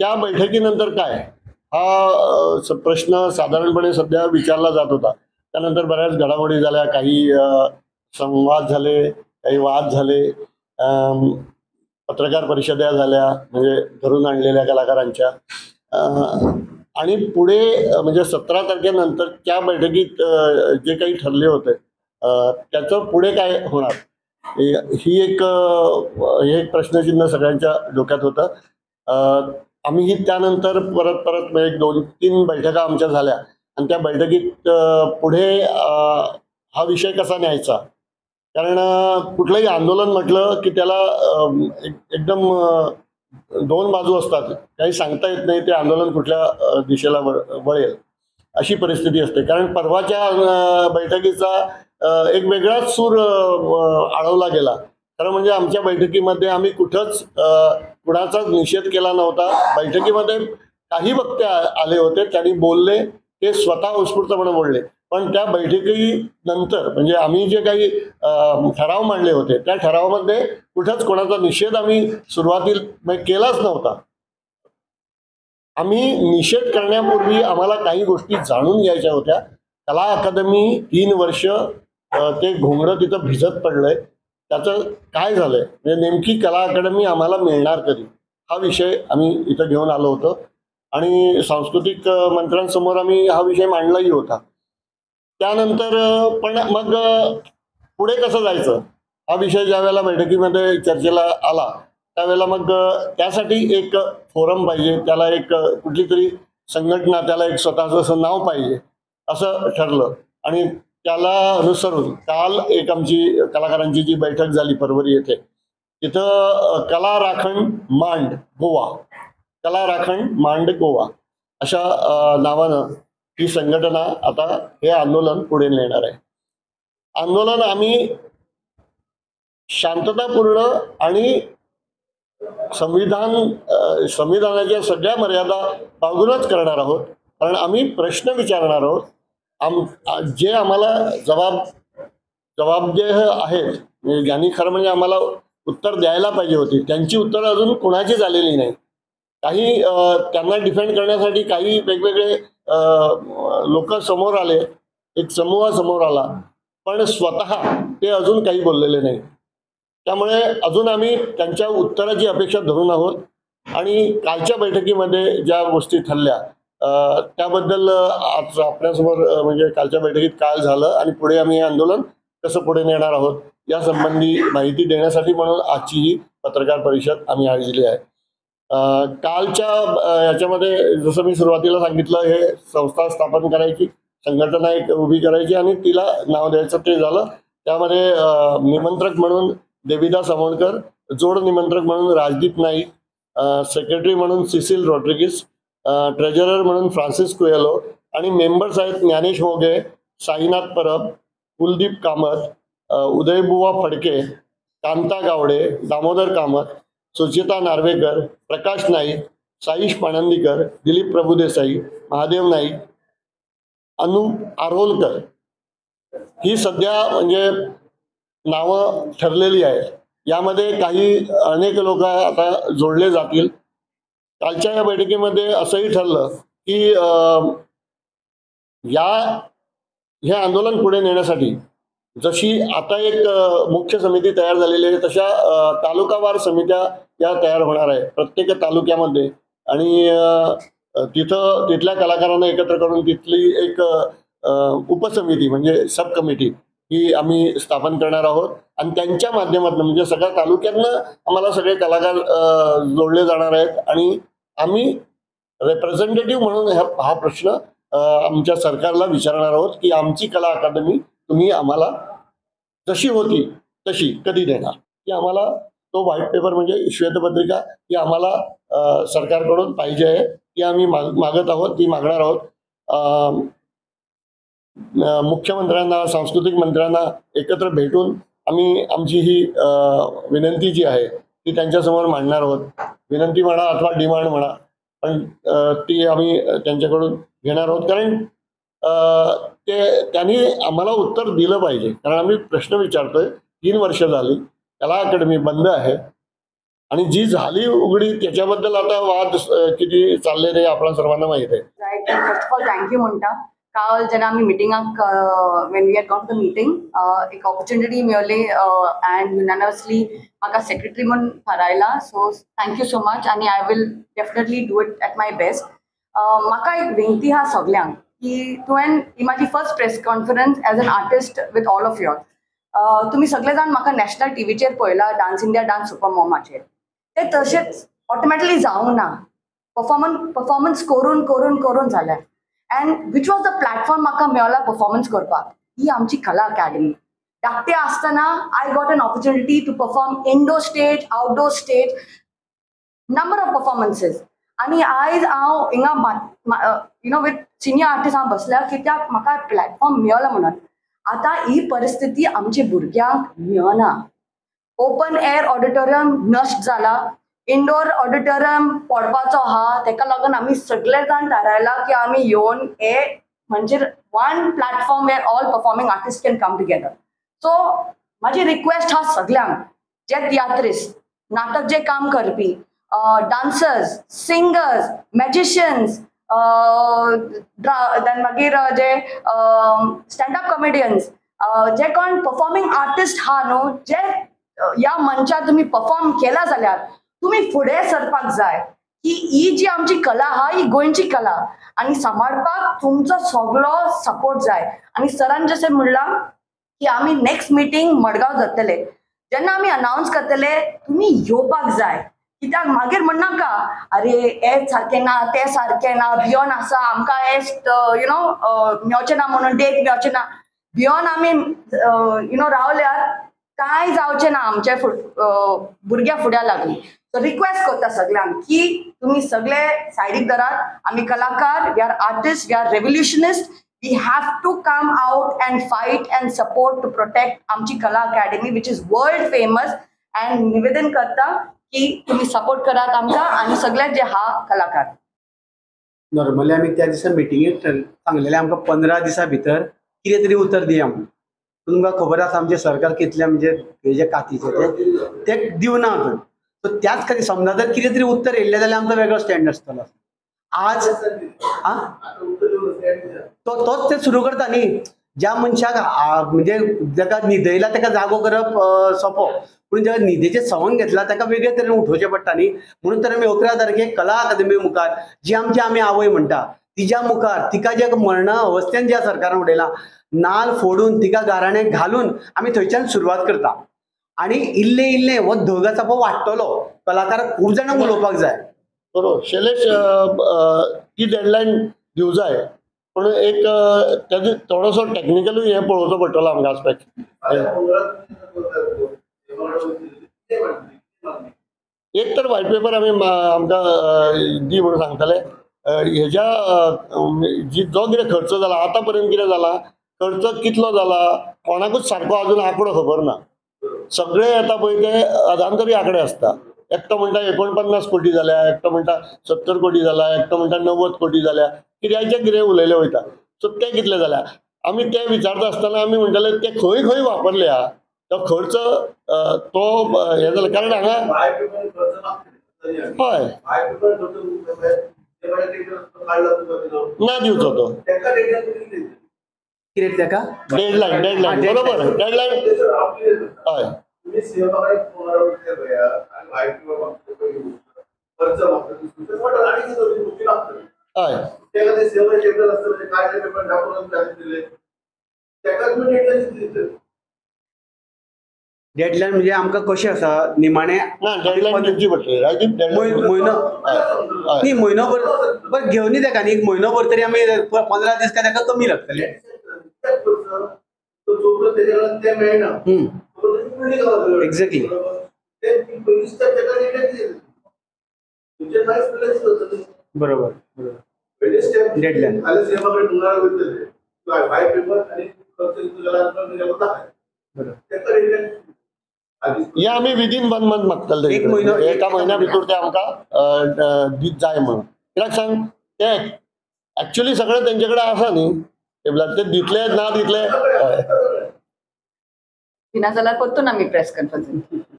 त्या बैठकीनंतर काय हा प्रश्न साधारणपणे सध्या विचारला जात होता. त्यानंतर बऱ्याच घडामोडी झाल्या, काही संवाद झाले, काही वाद झाले, पत्रकार परिषदा झाल्या म्हणजे घरून आणलेल्या कलाकारांच्या. आणि पुढे म्हणजे 17 तारखेनंतर त्या बैठकीत जे काही ठरले होते त्याचं पुढे काय होणार ही एक हे एक प्रश्नचिन्ह सगळ्यांच्या डोक्यात होतं. आम्हीही त्यानंतर परत परत म्हणजे 2-3 बैठका आमच्या झाल्या आणि त्या बैठकीत पुढे हा विषय कसा न्यायचा, कारण कुठलंही आंदोलन म्हटलं की त्याला एकदम 2 बाजू असतात, काही सांगता येत नाही ते आंदोलन कुठल्या दिशेला वळेल अशी परिस्थिती असते. कारण परवाच्या बैठकीचा एक वेगळाच सूर आळवला गेला. खरं म्हणजे आमच्या बैठकीमध्ये आम्ही कुठंच कुणाचाच निषेध केला नव्हता. बैठकीमध्ये काही वक्ते आले होते, त्यांनी बोलले, ते स्वतः उत्स्फूर्तपणे बोलले, पण त्या बैठकीनंतर म्हणजे आम्ही जे काही ठराव मांडले होते त्या ठरावामध्ये कुठंच कोणाचा निषेध आम्ही सुरुवातीला केलाच नव्हता. आम्ही निषेध करण्यापूर्वी आम्हाला काही गोष्टी जाणून घ्यायच्या होत्या. कला अकादमी 3 वर्ष ते घोंगडं तिथं भिजत पडलंय, त्याचं काय झालंय, म्हणजे नेमकी कला अकादमी आम्हाला मिळणार कधी, हा विषय आम्ही इथं घेऊन आलो होतो आणि सांस्कृतिक मंत्र्यांसमोर आम्ही हा विषय मांडलाही होता. त्यानंतर पण मग पुढे कसं जायचं हा विषय ज्या वेळेला बैठकीमध्ये चर्चेला आला त्यावेळेला मग त्यासाठी एक फोरम पाहिजे, त्याला एक कुठली तरी संघटना, त्याला एक स्वतःचं असं नाव पाहिजे असं ठरलं. आणि त्याला अनुसरून काल एक आमची कलाकारांची जी बैठक झाली परवरी येथे, तिथं कला राखण मांड गोवा, कला राखण मांड गोवा अशा नावानं ही संघटना आता हे आंदोलन पुढे नेणार आहे. आंदोलन आम्ही शांततापूर्ण आणि संविधानाच्या सगळ्या मर्यादा बाळगूनच करणार आहोत, कारण आम्ही प्रश्न विचारणार आहोत. जे आम्हाला जबाबदेह आहेत, म्हणजे ज्यांनी खरं म्हणजे आम्हाला उत्तर द्यायला पाहिजे होती त्यांची उत्तरं अजून कोणाचीच आलेली नाही. काही त्यांना डिफेंड करण्यासाठी काही वेगवेगळे लोक समोर आले, एक समूह समोर आला, पण स्वतः ते अजून काही बोललेले नाही. त्यामुळे अजून आम्ही त्यांच्या उत्तराची अपेक्षा धरून आहोत. आणि कालच्या बैठकीमध्ये ज्या गोष्टी ठरल्या त्याबद्दल आज आपल्यासमोर म्हणजे कालच्या बैठकीत काय झालं आणि पुढे आम्ही हे आंदोलन कसं पुढे नेणार आहोत यासंबंधी माहिती देण्यासाठी म्हणून आजची ही पत्रकार परिषद आम्ही आयोजिली आहे. कालच्या याच्यामध्ये जसं मी सुरुवातीला सांगितलं, हे संस्था स्थापन करायची, संघटना एक उभी करायची आणि तिला नाव द्यायचं, ते झालं. त्यामध्ये निमंत्रक म्हणून देवीदास आमोणकर, जोड निमंत्रक म्हणून राजदीप नाईक, सेक्रेटरी म्हणून सिसिल रॉड्रिगिस, ट्रेजरर म्हणून फ्रान्सिस कुएलो आणि मेंबर्स आहेत ज्ञानेश मोघे, साईनाथ परब, कुलदीप कामत, उदयबुवा फडके, कांता गावडे, दामोदर कामत, सुचिता नार्वेकर, प्रकाश नाईक, साईश पाणंदीकर, दिलीप प्रभुदेसाई, महादेव नाईक, अनुप आरोलकर ही सध्या म्हणजे नावं ठरलेली आहेत. यामध्ये काही अनेक लोक आता जोडले जातील. कालच्या या बैठकीमध्ये असंही ठरलं की हे आंदोलन पुढे नेण्यासाठी जशी आता एक मुख्य समिती तयार झालेली आहे तशा तालुकावार समित्या या तयार होणार आहे प्रत्येक तालुक्यामध्ये, आणि तिथं तिथल्या कलाकारांना एकत्र करून तिथली एक उपसमिती म्हणजे सब कमिटी ही आम्ही स्थापन करणार आहोत. आणि त्यांच्या माध्यमातून म्हणजे सगळ्या तालुक्यातनं आम्हाला सगळे कलाकार जोडले जाणार आहेत आणि आम्ही रिप्रेझेंटेटिव्ह म्हणून हा प्रश्न आमच्या सरकारला विचारणार आहोत की आमची कला अकादमी तुम्ही आम्हाला जशी होती तशी कधी देणार, की आम्हाला तो व्हाईट पेपर म्हणजे श्वेतपत्रिका ही आम्हाला सरकारकडून पाहिजे आहे, ती आम्ही मागत आहोत, ती मागणार आहोत. मुख्यमंत्र्यांना, सांस्कृतिक मंत्र्यांना एकत्र भेटून आम्ही आमची ही विनंती जी आहे ती त्यांच्यासमोर मांडणार आहोत. विनंती म्हणा अथवा डिमांड म्हणा, पण ती आम्ही त्यांच्याकडून घेणार आहोत, कारण ते त्यांनी आम्हाला उत्तर दिलं पाहिजे. कारण आम्ही प्रश्न विचारतोय, 3 वर्ष झाली कला अकादमी बंद आहे, आणि जी झाली उघडी त्याच्याबद्दल आता वाद किती चालले रे आपल्या सर्वांना माहित आहे. Right, first of all thank you म्हणटा. काल जेन्ना आमी मिटिंगाक, when we had gone to meeting, एक ऑपॉर्च्युनिटी मेवली अँड युनानिमसली म्हाका सेक्रेटरी म्हूण थारायला. So thank you so much आनी I will definitely do it at my best. म्हाका एक विनंती आहा सगल्यांक की तुवें ही म्हाजी first press conference as an artist with all of you. तुमी सगळे जाण म्हाका नॅशनल टीव्हीचेर पळयला, डान्स इंडिया डान्स सुपर मॉमाचेर. ते तशेंच ऑटोमॅटिकली जावंक ना. परफॉर्मन्स करून करून करून जालें. And which was the platform म्हाका मेळ्ळा परफॉर्मन्स करपाक, ही आमची कला अकॅडमी. धाकटे आसतना I got an opportunity to perform indoor stage, outdoor stage, number of performances. आनी आयज हांव हिंगा with senior artist हांव बसल्या कित्याक म्हाका प्लॅटफॉर्म मेळ्ळो म्हणून. आतां ही परिस्थिती आमच्या भुरग्यांक मेळना. ओपन एअर ऑडिटोरियम नश्ट जाला, इंडोर ऑडिटोरियम पडपाचो आहा. तेका लागून आमी सगळे जाण थारायला की आमी येवन हे म्हणजे one platform where all performing artist can come together. So म्हाजी रिक्वेस्ट आहा सगल्यांक, जे तियात्रिस्ट, नाटक जे काम करपी, डान्सर्स, सिंगर्स, मॅजिशियन्स, देन मागीर जे स्टँडअप कॉमेडियन्स, जे कोण परफॉर्मिंग आर्टिस्ट आहा न्हू, जे ह्या मंचार तुमी परफॉर्म केला जाल्यार तुमी फुडें सरपाक जाय की ही जी आमची कला आहा ही गोंयची कला आनी सांबाळपाक तुमचो सगलो सपोर्ट जाय. आनी सरान जशें म्हणलां की आमी नेक्स्ट मिटींग मडगांव जातले, जेन्ना आमी अनावन्स करतले तुमी येवपाक जाय. कित्याक मागीर म्हणनाका अरे हें सारकें ना, तें सारकें ना, भियोन आसा आमकां, हें मेवचें ना म्हणून, डेट मेवचें ना, भियोन आमी रावल्यार कांय जावचें ना आमच्या भुरग्यां फुड्या लागून. सो रिक्वेस्ट करता सगल्यांक की तुमी सगळे सायडीक धरात. आमी कलाकार, we are artist, we are revolutionist. We have to come out and fight and support to protect आमची कला academy which is world famous. And निवेदन करता की तुम्ही सपोर्ट करात आमकां आनी सगळे जे हा कलाकार. नॉर्मली आमी त्या दिसा मिटिंगेक सांगलेलें आमकां 15 दिसां भितर कितें तरी उतर दिया म्हणून. तुमकां खबर आसा आमचें सरकार कितलें म्हणजे हेजे कातीचें तें दिवना अजून. सो त्याच खातीर समजा जर कितें तरी उत्तर येयल्लें जाल्यार आमचो वेगळो स्टँड आसतलो. आज आं तोच ते सुरू करता न्ही. ज्या मनशाक म्हणजे जाका न्हिदयला ताका जागो करप सोंपो, पूण ज्या न्हिदेचें सवंग घेतला ताका वेगळे तरेन उठोवचें पडटा न्ही. म्हणून तर आमी 11 तारखेक कला अकादमी मुखार जी आमची आमी आवय म्हणटा तिज्या मुखार तिका जे मरणा अवस्थेन ज्या सरकारान उडयला, नाल फोडून तिका गाराणें घालून आमी थंयच्यान सुरवात करता. आनी इल्लें इल्लें हो धग आसा पळय वाडटलो. कलाकार खूब जाणांक उलोवपाक जाय. बरोबर शैलेश, ती डेडलायन दिवं जाय, पूण एक तेजो थोडोसो टॅक्निकलूय हें पळोवचो पडटलो आमकां आस्पेक्ट. एक तर व्हायट पेपर आमी आमकां दी म्हणून सांगतले. हेज्या जी जो कितें खर्च जाला आतां पर्यंत, कितें जाला, खर्च कितलो जाला कोणाकूच सारको अजून आंकडो खबर ना. सगळे येता पळय ते अधांतरी आंकडे आसता. एकटो म्हणटा 49 कोटी जाल्या, एकटो म्हणटा 70 कोटी जाला, एकटो म्हणटा 90 कोटी जाल्या, कित्याचें कितें उलयलें वयता. सो ते कितले जाल्या आमी ते विचारता आसतना आमी म्हणटाले ते खंय खंय वापरल्या तो खर्च तो हें जाला. कारण हांगा हय ना दिवचो तो कितें ताका डेडलायन, डेडलायन बरोबर, डेडलायन हय. हय डेडलायन म्हणजे आमकां कशें आसा निमाणें ना डेडलायन दिवची पडटली. म्हयनो न्ही, म्हयनोभर बरें घेवनी ताका न्ही, एक म्हयनोभर तरी आमी 15 दीस काय ताका कमी लागतले. एक्झॅक्टली. बरोबर बरोबर डेडलायन. हे आमी विदीन 1 मंथ मागतले, एक म्हयनो, एका म्हयन्या भितर ते आमकां दीत जाय म्हणून. कित्याक सांग, ते एक्चुअली सगळें तेंचे कडेन आसा न्ही टेबलार, ते दितले ना दितले दिना जाल्यार परतून आमी प्रेस कॉन्फरन्स.